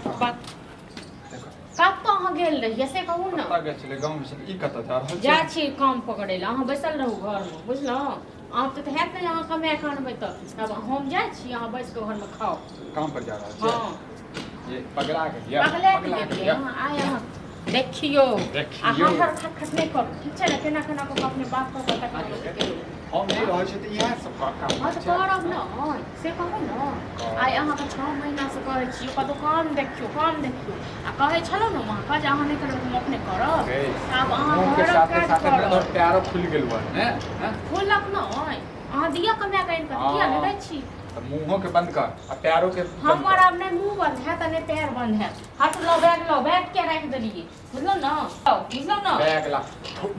बात कतऽ अहाँ गेल रहियै से कहू ने। कतऽ गेल छलै? गाँवमे छलै। ई कतऽ जा रहल जा छी काम पकड़ै लए, अहाँ बैसल रहू घरमे, बुझलहुँ? अहाँ तऽ हैत ने अहाँ कमाए कऽ अनबै तऽ आब हम जाइ छी, अहाँ बैस कऽ घरमे खाउ। काम पर जा रहल छी? हँ। ये पगला गेलियै, पगला पगला गेलियै गेलियै। अहाँ। आइ अहाँ देखियौ आ देखियौ। हर हर खट खट नहि करू, ठीक छै ने? केना केना कऽ कऽ अपने बात कऽ कऽ तखन गेलहुँ। हम नहि रहै छी तऽ इएह सब काम हँ तऽ छै। करब ने, से कहू ने। आइ अहाँके 6 महीनासँ कहै छी कतहु काम देखियौ, काम देखियौ, आ कहै छलहुँ ने हम अहाँके जे अहाँ नहि करबै तऽ हम अपने करब। गे, आब अहाँ मुँहके घरक साथे काज साथे करब। तोहर पैरो खुलि गेल बा ने? हँ? खुलक नहि, अहाँ दिअ कमाए कऽ आनि कऽ, किया नहि दै छी? तऽ मुँहोके बंद कर आ पैरोके बंद हमर कर। आब नहि मुँह बंद हैत आ नहि पैर बंद हैत। हट, लो बैग, लो बैग। किया राखि देलियै? बुझलहुँ ने, बुझलहुँ ने? बैग ला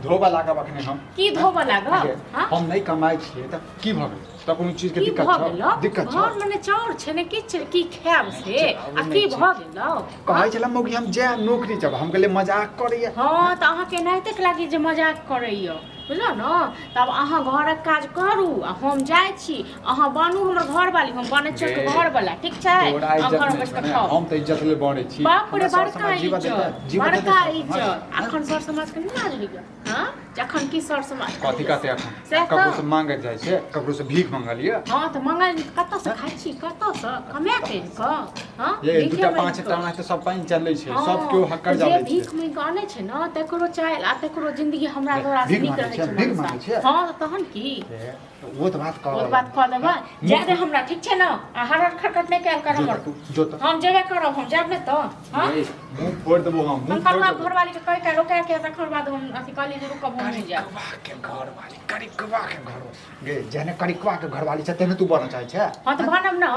धोबऽ लागब अखने हम। की धोबऽ लागब? गे, हँ? हम नहि कमाइ छियै तऽ की भऽ गेलै? तऽ कोनो चीजके की दिक्कत भऽ छौ? गेलौ? दिक्कत छौ? घरमे ने चाउर छै ने किछु छै, की खायब से? चाउर आ नहि की छै। भऽ गेलौ? कहै छलै मौगी हम जायब नौकरी जब, हम कहलियै मजाक करैया। हँ तऽ अहाँके एनाहिते लागी जे मजाक करैया, बुझलहुँ ने? तब अहाँ घरक काज करू आ हम जाइ छी। अहाँ बनू हमर घरवाली, हम बनै छी गे, घरवाला, ठीक छै? तोरा अहाँ इज्जत घरमे नहि बैस छौ कऽ ने? खाउ। हम तऽ इज्जत ले बनै छी। बाप रे, हमरा सर बड़का समाज जीवऽ देतै? इज्जत, जीवऽ देतै बड़का सर समाज? इज्जत। अखन सर समाजके नहि लाज होइया? हँ, जखन की सर समाज कथी कहते अखन? सएह ककरो तऽ। से मांगैत जाइ छै? ककरो से भीख मंगलियै? हँ तऽ मंगल कतऽसँ खाइ छी? कतऽसँ कमा के आनि कऽ? हँ, ये भीखे दूटा मांगि पाँच कऽ। टा तऽ सब पानि चलै छै, हँ, सब केओ हक्कर तऽ जे जाबै छै। भीख मांगि कऽ अनै छै ने तकरो चालि आ तकरो जिंदगी हमरा तोरा से भीख नीक मांगै रहै छै? छै भीख मनसा। मांगै छै? हँ तऽ तहन की? ए, तऽ ओ तऽ बात कह। ओ बात कऽ देबै, जाय दे हमरा, ठीक छै ने? आ हर हर खटखट नहि कयल कर जो हमर। तऽ तू, जो तऽ। हम जेबे करब, हम जायब नहि तऽ? हँ, मुँह फोड़ि देबो हम, हम मुँह कहलहुँ फोड़ि आब देबो। घरवालीके कहि कऽ रोका के तखन बाद हम अथी कहलियै जे रुकब, हम नहि जायब। करिकवा के घरवाली, करिकवा के घर गे, जेहने करिकवा के घरवाली छै तेहने तू बनऽ चाहै छै? हँ तऽ बनब ने।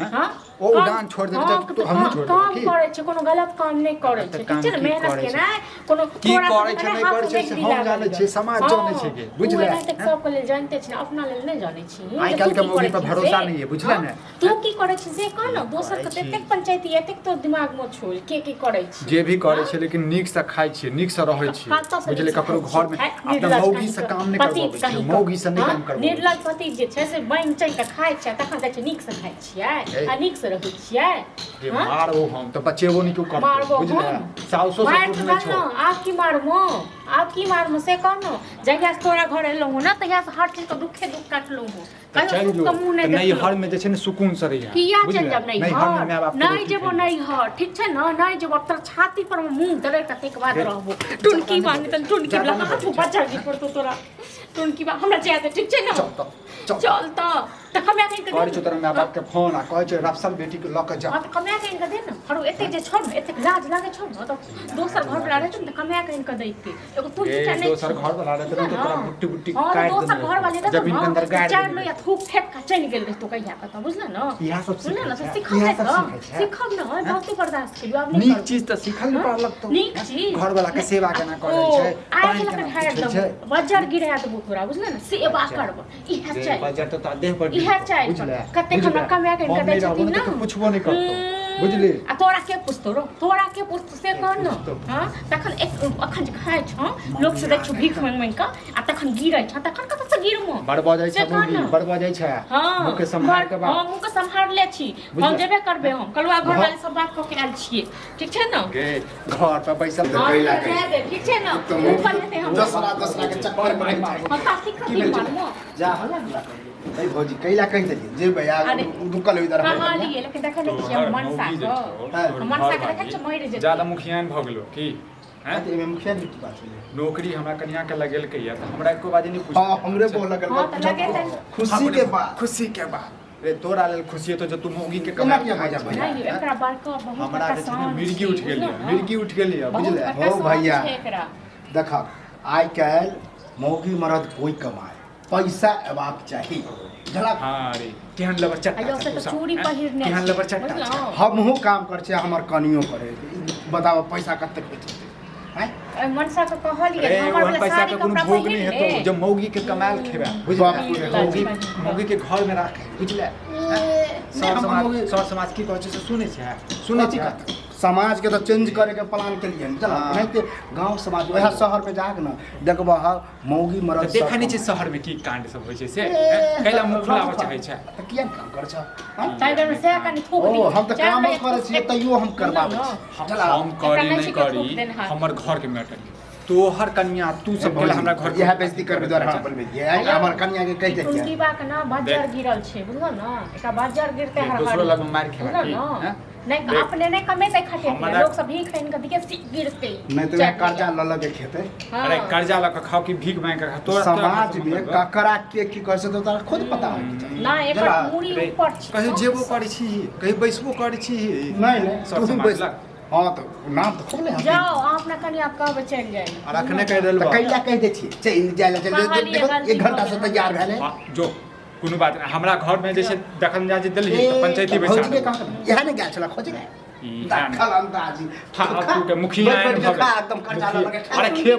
हँ, ओ उड़ान छोड़ि देबै तऽ तू हमहूँ छोड़ि देबै काम की? करै छै, कोनो गलत काम नहि करै तऽ छै, काम ठीक छै ने? की मेहनत करै छै? केनाइ कोनो की तोरा करै सबके छै, नहि हाथ करै छै, मेहंदी से हम लागल जानै यऽ। छियै, समाज हँ, जानै छै गे, तू बुझले? एनाहिते सबके लेल जानिते छी ने, अपना लेल नहि जानै छी आइ जे काल्हि तू के की मौगी करै पर छी भरोसा से। नहि यऽ, बुझले हँ? ने? तू की करै छी से कह ने। दोसर के करै छी। एतेक पंचायती, एतेक तो दिमाग मे छो, के की करै छी? जे भी करै छै लेकिन नीकसँ खाइ छियै, नीकसँ रहै छियै, कतऽसँ बुझलियै? नीकसँ ककरो खाइ घरमे छियै? अपना निर्लज मौगीसँ कहीं काम नहि पति करबाबै छियै, कहीं कऽ। मौगीसँ नहि हँ? काम करबाबै निर्लज छियै। पति जे छै से बान्हि चाहि कऽ खाइ छै, तखन कहै छै नीकसँ खाइ छियै हे। आ नीकसँ रहै छियै। जे हँ? मारबो हम तऽ बचेबो नहि केओ करतौ, मारबो बुझले? हम? साउसो मारि ससुर तऽ नहि छौ। देलहुँ, आब की मारबो, आब की मारबो से कह ने। जहियासँ तोरा घर एलहुँ हँ ने तहियासँ हर चीजके दुःखे दुःख काटलहुँ हँ, तऽ कहियो चलि सुख जो के मुँह तऽ नहि देखलहुँ। नैहरमे जे छै ने सुकूनसँ रहिहे, किया चलि बुझले? जायब नैहरमे नैहर? माय बापके नहि रोटी जेबो खइहे। नैहर, ठीक छै ने? नहि जेबो। तोरा छाती पर मुँह दरड़ि कऽ ताहिके बाद गे, रहबो। ज्यादा टुनकी नहि बा बजै नहि तऽ छै, टुनकी ज्यादा वला नहि हाथ बजै छै। बजर जे पड़तौ तोरा टुनकी बा। हमरा जाय दे, ठीक छै ने? चल तऽ, चल। चल तऽ कमाए कऽ आनि कऽ दे करै ने। छौ तोरा माय बापके फोन आ कहै छौ रफसल बेटीके लऽ कऽ जा। हँ तऽ कमाए कऽ आनि कऽ दे ने। हरो एतेक जे छौ ने, एतेक लाज लागै छौ ने, तऽ दोसर घरवला रहतै ने तऽ कमाए कऽ आनि कऽ दैतै। एगो तू गे, टा नहि दोसर छी। घर वाला रहतै ने बुझल तऽ तोरा ने? बुट्टी बुट्टी हँ तऽ काटि दोसर देने घरवाली रहितौ, रहतौ जमीन के ने अंदर तऽ गाड़ि चारि देने लोहिया रहितौ। थूक फेक कऽ चलि गेल रहितौ कहिया कतऽ, बुझल ने? इएह सब बुझल सीखै ने? तऽ छै, सीखब इएह नहि सब तऽ सीखै छै। सीखब ने, बहुते बर्दाश्त केलियौ, आब नहि नीक करब। चीज तऽ सीखल नहि हँ? पड़लक तो। नीक चीज घर वाला के सेवा केना ओ करै छै, आगि पानि लऽ कऽ केना ढारि पूछै छै। देबो, बज्जर गिरा देबो तोरा, बुझल ने? सेवा बज्जर। करब इएह गे, चाही। बज्जर तऽ तोरा देह पर इएह गिरतौ, चाही। बुझले? कतेक बुझले? हमरा कमाए कऽ हम दै नहि रहबो छथिन ने ने तऽ पुछबो नहि करतौ, बुझली? आ तोरा के पुछतौ रो? तोरा के पुछतौ से के कह ने। पुछतौ? हँ, तखन एक अखन जे खाइ छौ, लोक से दै छौ भीख मांगि मांगि कऽ, आ तखन गिरै छौ, तखन कतऽ से गिरमो बड़ बजै से छै कह मौगी, ने। बड़ बजै छै। हँ, मुँह के सम्हार के हँ, बात। मुँह के सम्हारले छी हम। बुझले? जेबे करबै हम, कलुआ घर घर वाली सब बात कऽ के आयल छियै, ठीक छै ने? गे, घर पर बैसल हँ कैला तऽ जाय दे, ठीक छै ने? तऽ ऊपर हेतै हमरा। दोसरा दोसरा के चक्कर में रहै छै। हँ, काकी की कथी भेल छै? मारमो? जा हल्ला गुल्ला करियै अरे भौजी, कैला कहि देलियै जेबै आ अरे, रुकल इधर। कहलियै लेकिन देखै नहि छियै हम तोहर मनसा मौगी जे कऽ छौ, हँ। तोहर मनसा के घरवाली देखै छियै मरि जेतै। ज्यादा मुखियान भऽ गेलो की? हैं? एहिमे मुखिया जी की बात भेलै? नौकरी हमरा कनिया के लगेलकै या तऽ हमरा एको बाजी नहि हँ, पुछलकै। हमरे बोल लगल। हँ, तऽ लगेतै। खुशी के बात, खुशी के बात रे, तोरा लेल खुशी हेतौ जे तू मौगी के केना कमाइ किया खाइ मजा छी। भैया? नहि यौ, एकरा बड़का बहुत हमरा बड़का जे छै ने शान मिर्गी छै, उठि गेल बुझलहुँ यऽ, ने? मिर्गी उठि गेल यऽ, बहुत बुझले? बड़का हो शान भैया। छै एकरा। देखक, आइ काल्हि मौगी मरद कोइ कमाए, पैसा अयबाक चाही, बुझलक? हाँ रे, केहन लबर चट्टा आइयो छै से तू तऽ सब, चूड़ी हैं? पहिरने केहन छै, लबर चट्टा छै? बुझलहुँ? हमहूँ काम करै छियै, हमर कनियो करै। बताबऽ, पैसा कतेक बचेतै आँय? ओहि मनसा के कहलियै अरे हमर ओहन वाला पैसा साड़ी के कोनो कपड़ा भोग पहिर नहि ले। हेतौ जब मौगी के कमायल खेबे, बुझले? बाप रे। मौगी, मौगी के घर में राखे, बुझले? नहि, सर हम समाज मौगी सर समाज की कहै छै से सुनै छै? सुनै कथी छै? कहतै? समाज के तो चेंज करे के प्लान के लिए बुझल। हाँ। नहीं ते गांव समाज वएह शहर में जाके न देखबह मौगी मरद तऽ देखै सब नहि छै शहरमे की कांड सब होइ छै से, ए, कैला मुँह फुलाबऽ चाहै छै। तऽ किया ने काम करै छ? हाँ? ताहि बेर में सएह कनि थूक ओ दी। हम तऽ चारि कामो बेर करै छियै तैयो हम करबाबै बुझलहुँ छी। ने? बुझल? हम करी एकरा नहि नहि छै कि थूक करी देनहार। हमर घरके मैटर यऽ। तोहर कनिया तू सब केला हमरा घर इएह बेइज्जती करबै दुआरे हम बोलबै छियै। हमर कनिया के कहि दै छियै। टुनकी के ना बज्जर देख। गिरल छै, बुझल न? एकरा बज्जर गिरते हर दोसरो लग मारि खेबा बुझल की, न? हैं? नहि देख। अपने नहि कमेतै खटेतै, हमरा- लोक सब भीख आनि कऽ दिये गिरतै। नहि तऽ वएह कर्जा लऽ लऽ के खेतै। हाँ। अरे कर्जा लऽ कऽ खाओ कि भीख मांगि कऽ खाओ, तोरा समाज में ककरा के की कहै छै तऽ तोरा खुद पता होइके चाही। ना एकर बुझलह? मूड़ी ऊपर छै। कहियो जेबो करै छी, कहियो बैसबो करै छी। नहि नहि सब तू समाज बैस। लग। हाँ तऽ नाम तऽ खूब ने जाओ अहाँ अपना कनिया के कहबै चलि जाइ। और अखने कहि तऽ देलबो। कैला कहि दै छियै चलि जाइ लए चलि जाइ, कहलियै, देखो, गलती एक घंटा भऽ से गेल। तैयार भेलै। हाँ, जो कोनो बात नहि, हमरा घर में जे छै दखल अंदाजी देलही तऽ पंचायती बैसा भौजी के देबौ। कहाँ इएह ने गेल छलै खोजे इएह ने। दखल अंदाजी खा, अब तू के मुखिया बैठ बैठ के एहन भऽ खा गेल। एकदम कर्जा लऽ लऽ के खा। अरे खेब।